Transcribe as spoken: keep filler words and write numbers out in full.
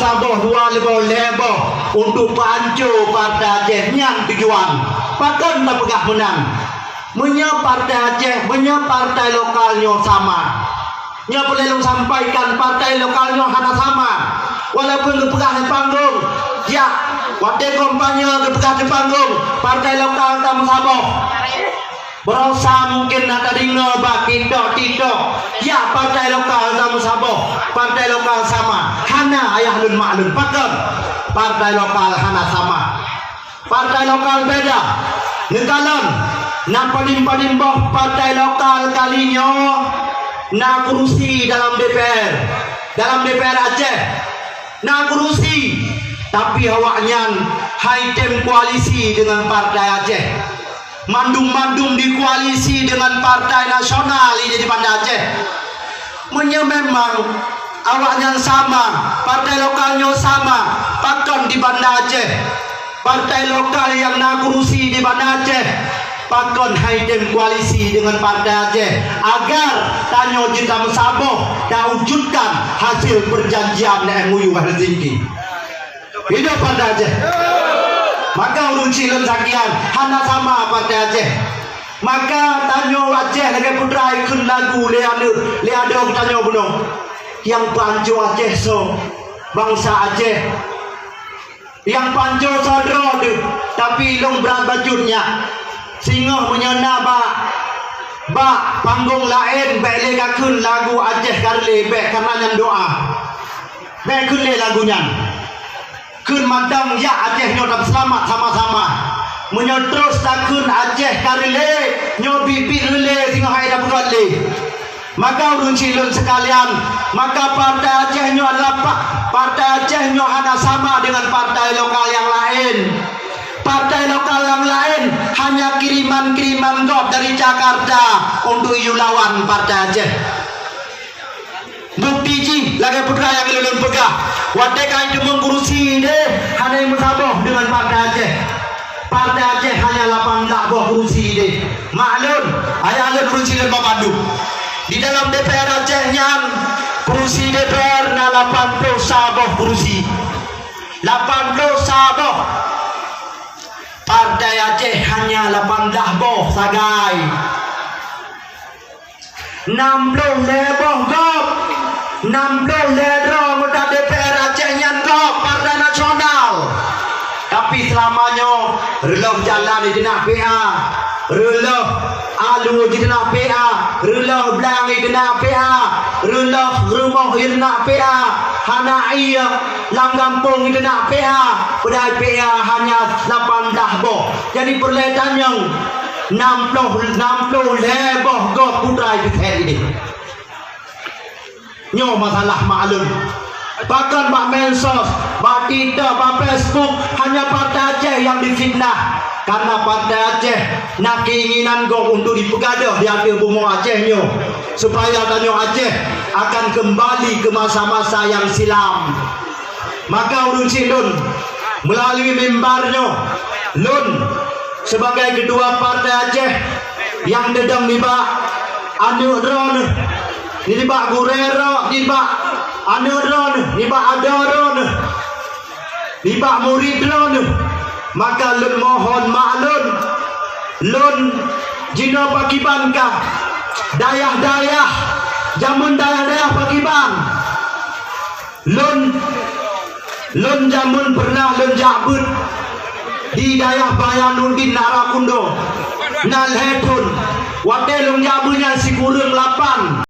saboh, dua leboh, lhèe boh untuk peuhanco Partai Aceh, nyan tujuan. Pakon tapeugah meunan? Meunyoe Partai Aceh, meunyoe partai lokal nyoe sama, nyoe peureulèe lôn sampaikan, partai lokal nyoe hana sama. Walaupun geupeugah di panggong, ya, watèe kampanye geupeugah di panggong, partai lokal tameusaboh. Baroesa mungken na tadeungoe bak TikTok, TikTok. Ya, partai lokal tameusaboh, partai lokal sama. Hana, ayah lôn mak lôn, pakon? Partai lokal hana sama. Partai lokal beda. Neukalon, na padum-padum boh partai lokal kali nyoe na kurusi dalam D P R, dalam D P R Aceh. Na kurusi, tapi awaknyan han tem koalisi dengan Partai Aceh. Mandum-mandum dikoalisi dengan partai nasional di Banda Aceh. Meunyoe memang awaknyan sama, partai lokal nyoe sama, pakon di Banda Aceh? Partai lokal nyang na kurusi di Banda Aceh, pakon han tem koalisi dengan Partai Aceh agar tanyoe jeuet tameusaboh tawujudkan hasil perjanjian M O U Helsinki? Hidup Partai Aceh! Maka ureueng chik lôn sakian, hana sama Partai Aceh. Maka tanyoe Aceh lagèe putra ikheun lagu lé aneuk, lé adoe tanyoe bunoe. Nyang peuhanco Aceh soe? Bansa Aceh. Nyang peuhanco soe droe teuh, tapi lôn brat bacut nyak. Singoh meunyoe na bak, bak panggong laén bèk lé kakheun lagu Aceh ka reuléh, bèk, karena nyan doa. Bèk kheun lé lagu nyan. Kheun mantong jak Aceh nyoe tapeuseulamat sama-sama. Meunyoe terus takheun Aceh ka reuléh, nyoe biet-biet reuléh singoh hai tapeugöt lé. Maka ureueng chik lôn seukalian, maka Partai Aceh nyoe adalah pa-, Partai Aceh nyoe hana sama dengan partai lokal nyang laén. Partai lokal nyang laén hanya kiriman-kiriman gob dari Jakarta untuk yue lawan Partai Aceh. Bukti jih lagèe peue nyang lôn peugah, watèe ka jiteumeung kurusi deh hana meusaboh deungon Partai Aceh. Partai Aceh hanya lapan blah boh kurusi deh. Maklum, ayah lôn kurusi lôn bandum. Di dalam D P R Aceh nyan, kurusi D P R na lapan ploh sa boh kurusi. Lapan ploh sa boh. Partai Aceh hanya lapan blah boh sagai. Nam ploh lhèe boh gob, nam ploh lhèe droe anggota D P R Aceh nyan gob Partai Nasional. Tapi seulama nyoe, reuloh jalan jiteunak P A, reuloh alue jiteunak P A, reuloh blang jiteunak P A, reuloh rumoh jiteunak P A, hana ie lam gampông jiteunak P A, padahai P A hanya lapan blah boh. Jadi peureulèe tanyong, nam ploh, nam ploh lhèe boh gob putra jiteunak idéh. Nyoe masalah maklum. Bahkan bak medsos, bak TikTok, bak Facebook, hanya Partai Aceh nyang difitnah. Karena Partai Aceh na keinginan gob untuk dipeugadôh di ateueh bumoe Aceh nyoe, supaya tanyoe Aceh akan kembali ke masa-masa yang silam. Maka ureueng chik lôn, meulalu mimbar nyoe, lôn sebagai ketua Partai Aceh nyang deudong nibak aneuk droeneuh, nibak gurèe droe, nibak aneuk droeneuh, nibak adoe droeneuh, nibak murit droeneuh, maka lôn mohon maklum, lôn jinoe pakiban ka dayah-dayah, jameun dayah-dayah pakiban. Lôn, lôn jameun pernah lôn jak beuet di dayah Bayanuddin Narakundo, na lhèe thôn. Watèe lôn jak beuet nyan sikureueng lapan